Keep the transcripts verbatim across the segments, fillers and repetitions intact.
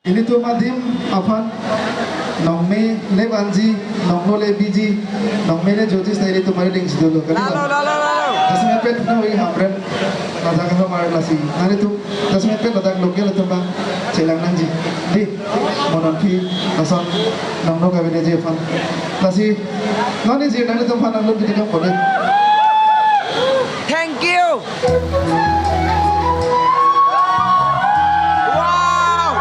Ilitum adim aphan nongme le vanji, nongno le biji, nongme le judges ta ilitum ari ding si dolo. Kali Lalo, ba? Lalo, lalo. Jasemet pet no i hamren. Ladak hamar lasi. Nanglitum jasemet pet ladak local atum abang chelang nangji. Di, mo non aphi lason nongno kaveneji aphan. Lasi non ingjir nanglitum aphan nanglut bidi kang pode. Thank you. Wow!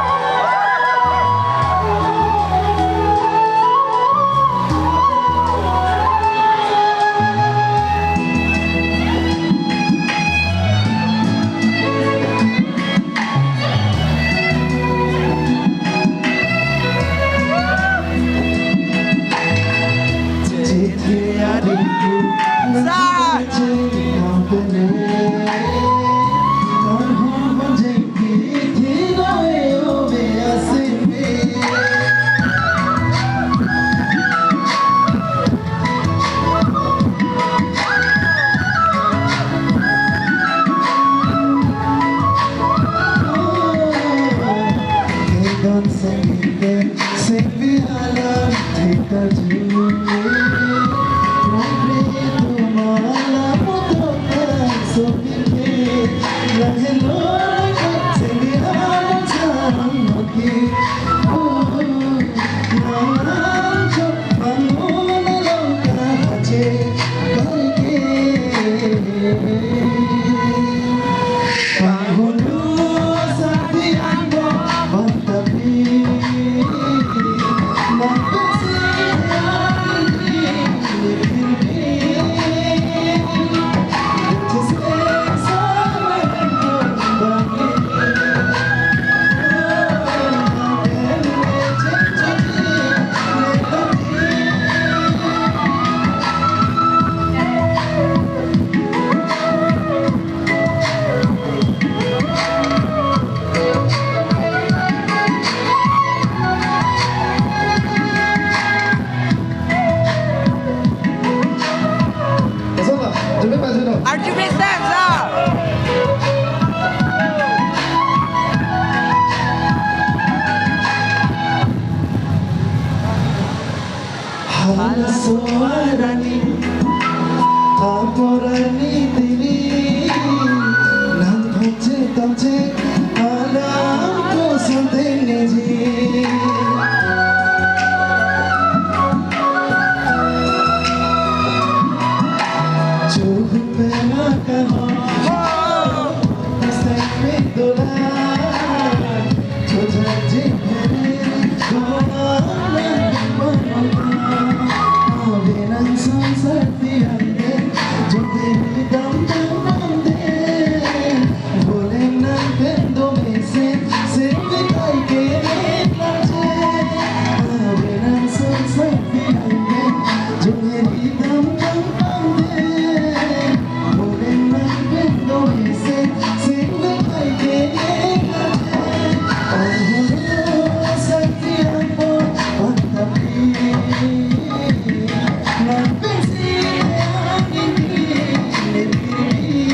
Arjun Mesa. Halaso arni, apor arni tini, nang thokche thokche, alam ko sandeng neji. Chuhu pe maka ho, ho, ho, ho, ho, ho, ho,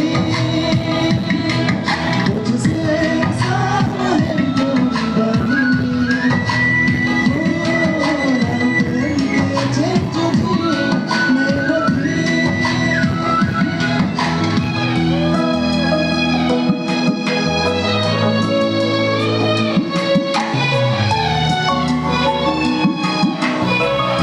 ho, ho,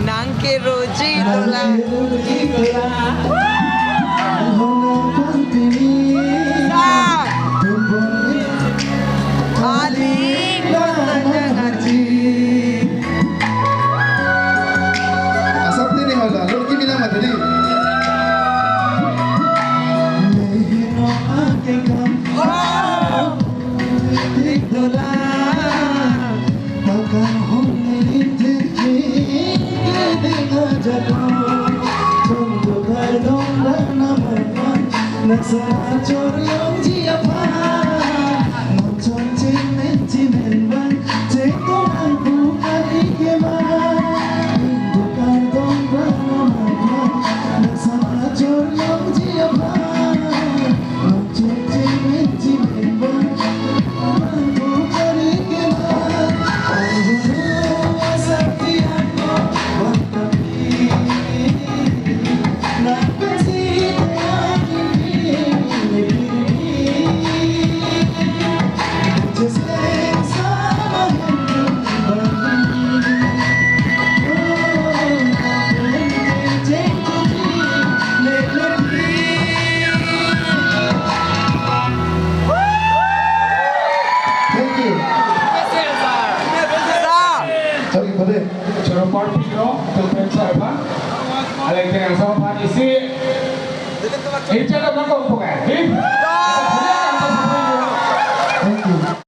Nang ke roji dola. Sa. Ali ko sanjang aji. Asap tini hala, lurki bilang mata di. Mehino ake kam. Oh. Tik dola. Takam ho Thank you. Sorry for that. Choro parpik lo, to pen sa ba. Alek teng sa ba isi. Ini chalo na ko ko eh. Thank you.